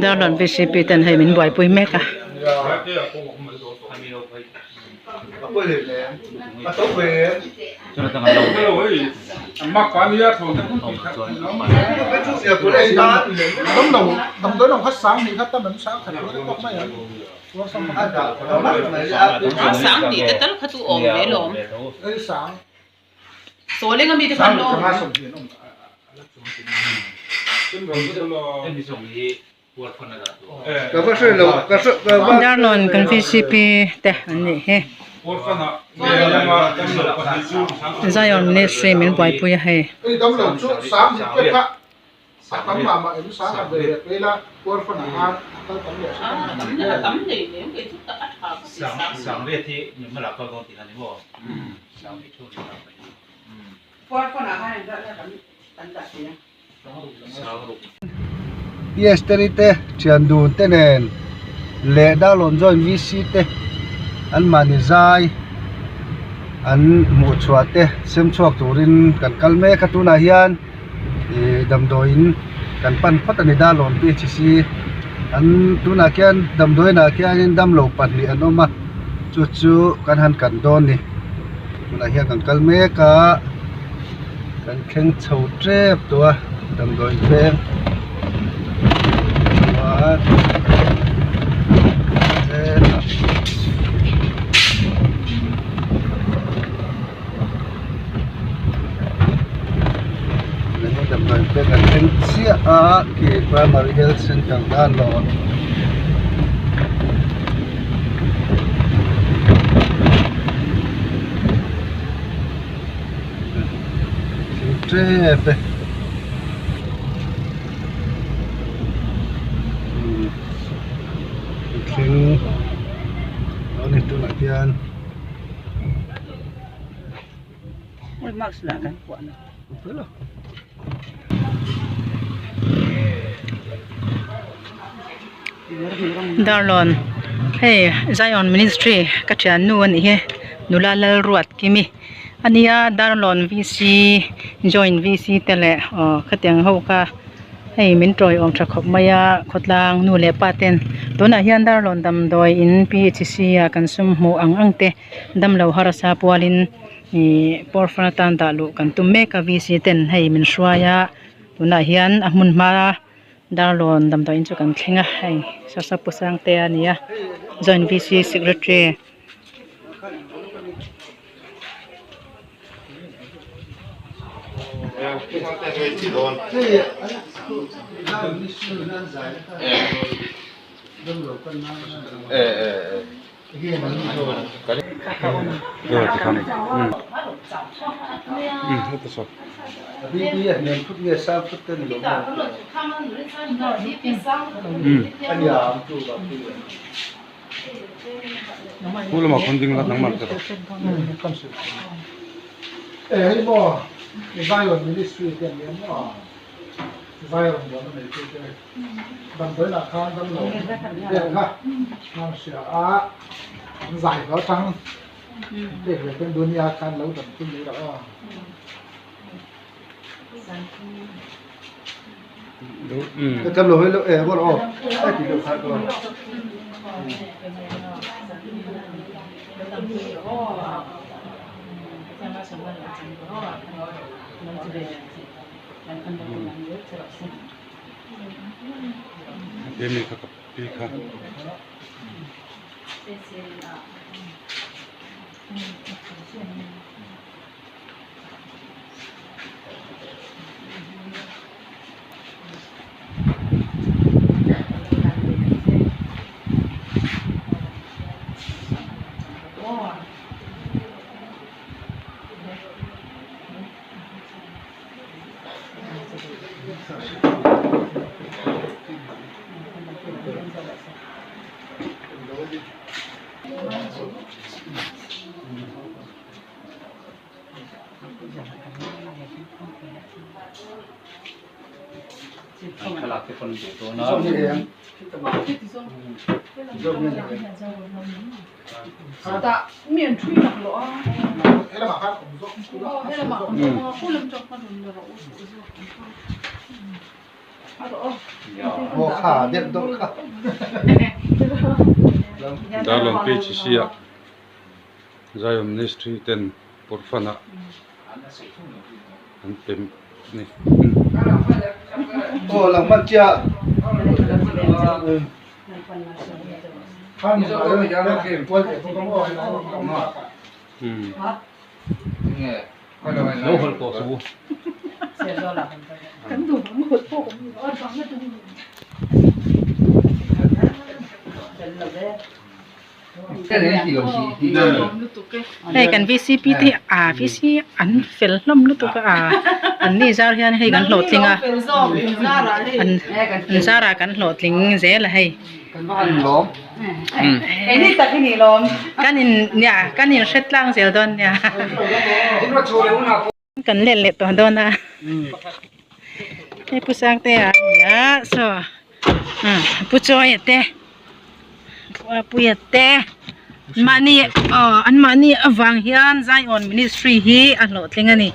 Darlawn vcp ten hei min buaipui mek a. Darlawn kan vcp te an nih hi Zion Ministry min buaipui a hei. Esteri te thian dun te nen leh Darlawn joint VC te an mahni zai an hmuh chhuah te sem chhuak turin kan kal mek a tunah hian ih damdawiin kan pan phawt a ni Darlawn PHC an tunah khian damdawiinah khianin damlo pahnih an awm a chu chu kan han kan dawn a ni tunah hian kan kal mek a. Kan thleng chho tep tawh a damdawi veng chuan hetah damdawi veng kan thleng chiah a khi primary health center Darlawn. Tep e thleng a ni tunah hian Darlawn hei Zion Ministry ka thiannu a nih hi nula Lalruatkimi. Ania Darlawn VC joint VC te leh aw khatiang ho kha hei min tawiawm tha khawp mai a khawtlang nu leh pa ten tunah hian Darlawn damdawi in PHC ah kan sum hmuh ang ang te damlo harsa pualin ihh pawr fan atan dah luh kan tum mek a VC ten hei min hruai a tunah hian a hmun hma Darlawn damdawi in chu kan thleng a hei sasa pu Sangtea a ni a joint VC secretary. E hei maw Zion Ministry te an ni em maw Zion buan a neitu te damdawiin ah khan damlo vel kha an hria a an zai hlawh atang pek ve ten dunia khan lo dam thil mai rawh aw. Aw kha deuh deuh kha. Darlawn PHC ah Zion Ministry ten Pawrhfan ah an pe a ni. Aw lang hman chiah. Hei kan vcp te hi ah vc an fel hlawm lutuk a ah an ni zar hian hei kan hlawhtling a an zarah kan hlawhtling zel a hei. Kan in nia kan in hre tlang zel dawn nia kan let leh tawh dawn a hei pu Sangtea a ni a saw pu Chawia te pu Apuia te mahni aw an mahni avang hian Zion ministry hi a hlawhtling a ni.